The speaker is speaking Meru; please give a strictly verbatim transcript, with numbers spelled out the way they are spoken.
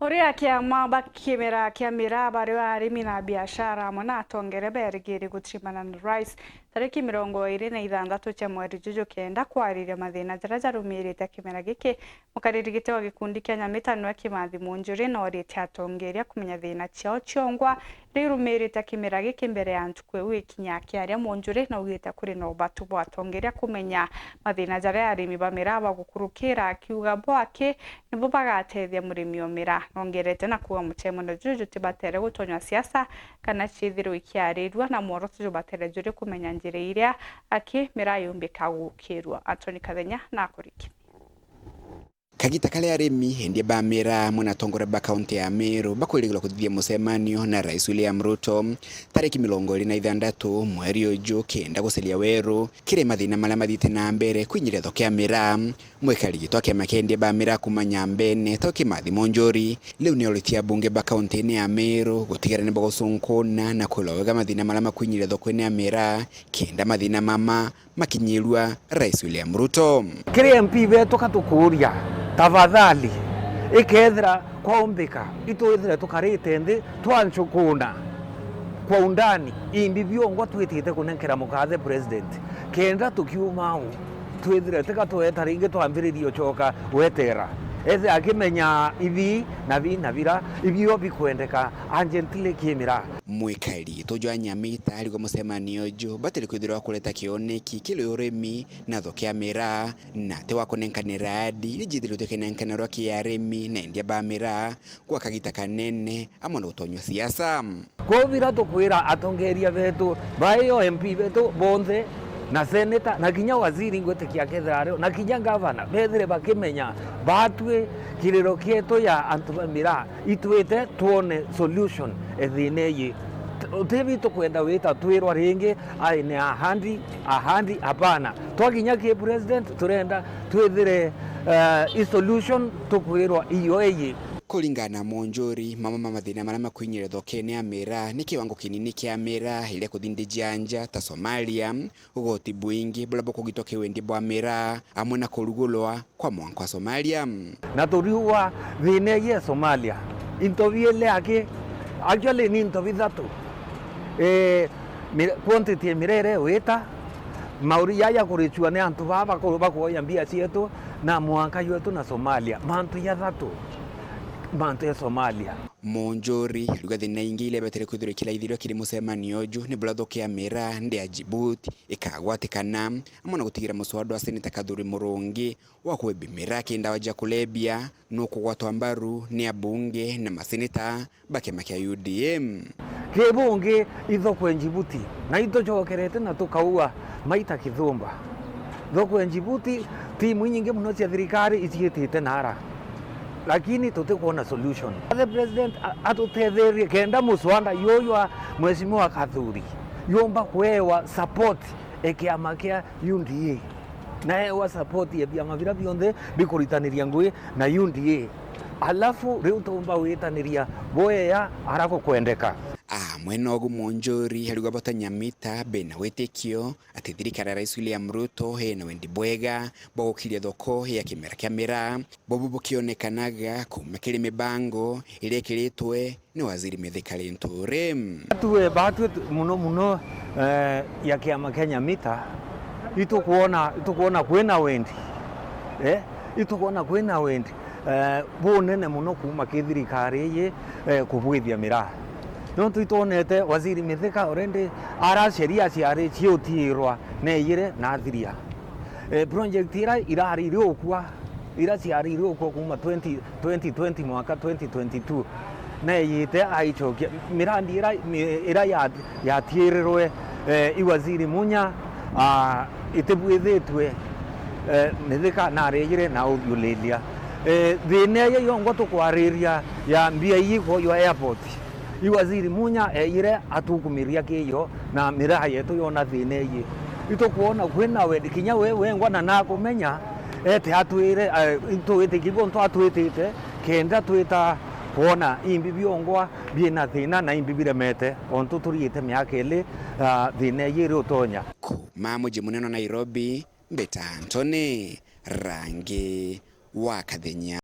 Uria kiama ba kimera kia miraa bario arimi na biashara amwe na atongeria berigiri guchimbana na rais tariki mirongo iri na ithanthatu cia mweri juju kenda kwariria mathina jaria jarumirite kimera giki. Mukariri giti wa gikundi kia Nyamita niwe Kimathi Munjuri na orite atongeria kumenya thina ciao ciongwa riu rumirite kimera giki mbere ya ntuku iu ikinya akiaria. Munjuri naugite kuri na ubatu bwa atongeria kumenya mathina jaria arimi ba miraa bagukurukira, akiuga bo aki nibo bagatethia murimi o miraa. Nongerete na kuuga mucemanio juju jutibatere gutonywa siasa kana ciithirwe ikiarirua na mworoto jubatere juri kumenya njira iria aki miraa yumbika gukirua. Anthony Kathenya na akuriki. Kagita karia arimi endia ba miraa amwe na atongoria ba kaunti ya Meru bakwirigirwa kuthithia mucemanio na Rais William Ruto tariki mirongo iri na ithanthatu mweri uju kenda guceria weru kiri mathina maria mathiite na mbere kwinyiria thoko ya miraa. Mwikari gitwa kiama kia endia ba miraa kuuma Nyambene, tau Kimathi Munjuri, riu ni oritie abunge ba kaunti-ini ya Meru gutigara ni bagucunkuna na kwirwa wega mathina maria makwinyiria thoko-ini ya miraa, kenda mathina mama makinyirua Rais William Ruto. Kiri M P betu katukuria, tafadhali, ikethira kwaumbika, itwithire tukarite nthi twancukuna kwa undani imbi biongwa twitite kunenkera mukathe president, kenda tukiuma au twithire tika tweta ringi twambiririe ucoka gwetera. Ethe akimenya ibi na bi na bira ibio bikwendeka urgently kimira. Mwikari tuju wa Nyamita arigwa mucemanio uju batiri kwithirwa kureta kioneki kiri urimi na thoko ya miraa, na ati wa kunenkanira adi ijithiritwe kinenkanirwa ki arimi na endia ba miraa gwa kagita kanene amwe na gutonywa siasa. Kwou bira tukwira atongeria betu, baio M P betu bonthe, na seneta, na kinya waziri ngwitikia akethira ario, na kinya gavana, bethire bakimenya batwi kiriro kietu ya antu ba miraa, itwite twone solution e thina iji. Ti bi tukwenda wita twirwa ringi, ai ni ahandi, ahandi, hapana. Twakinya ki president, turenda twithire, eh, i solution tukwirwa iyo iji. Kuringana na Munjuri, mamwe ma mathina maria makwinyiria thokene ya miraa ni kiwango kinini kia miraa iria kuthindijia nja ta Somalia, ugoti bwingi buria bukugitwa ki wendi bwa miraa, amwe na kurugulwa kwa mwanka wa Somalia. Na turiuga thina iji ya Somalia, into biele aki, actually ni into bithatu. Eh, mi-, quantity ya miraa iria igwita, mauri jaja kurichua ni antu baa baku-, bakuoya mbia cietu, na mwanka jwetu na Somalia. Mantu jathatu, mantu ja Somalia. Munjuri ariuga thina ingi iria ibetere kwithirwa ikiraithirua kiri mucemanio uju ni buria thoko ya miraa ndi ya Djibouti ikagwatikana, amwe na gutigira muswada wa Seneta Kathuri Murungi wa kwimbi miraa ki ndawa ja kulebia nukugwatwa mbaru ni abunge na maseneta ba kiama kia U D A. Ki bungi, i thoko e Djibouti, na itucokerete na tukaua maita kithumba. Thoko e Djibouti, timu inyingi muno cia thirikari iciitite nara, lakini tutikwona solution. The president a-, atutetherie kenda muswada juju wa Mheshimiwa Kathuri jumba kuewa support e kiama kia U D A, na ewa support ya biama biria bionthe bikuritaniria ngui na U D A. Alafu riu tumba gwitaniria bwea ara gukwendeka. Amwe nogu Munjuri ariuga bota Nyamita bena witikio ati thirikari ya Rais William Ruto ina wendi bwega bwa gukiria thoko ya kimera kia miraa, bubu bukionekanaga kuuma kiri mibango iria ikiritwe ni Waziri Mithika Linturi. Batwi, batwi tu-, muno muno, eh, ya kiama kia Nyamita, itukwona, itukwona kwina wendi. Eh, itukwona kwina wendi, eh, bunene muno kuuma ki thirikari iji, eh, kubwithia miraa. Nontu itwonete Waziri Mithika already ara sheria ciari ciutirwa neejire na athiria. Eh, project ira irari iri ukua, ira ciari iri ukua kuuma twenty, twenty twenty mwaka twenty twenty-two, neejite aicokia mirandi ira, mi-, ira ya, yatiirirwe, eh, i Waziri Munya, ah, itibwithitwe, eh, Mithika nareejire na uthiulilia. Eh, thina iji yongwa tukwariria ya mbia iji kwojwa airport. I Waziri Munya eejire atukumiria kiyo na miraa yetu yona thina iji. Itukwona kwina wendi, kinya we wengwa na nakumenya, ete atwire, eh, itwitikie bontu atwitite, kenda twita kwona imbi biongwa biina thina na imbi biremete, ontu turiite miaka ili, ah, thina iji iri utonya. Kuuma muji munene wa Nairobi, mbita Anthony Rangi wa Kathenya.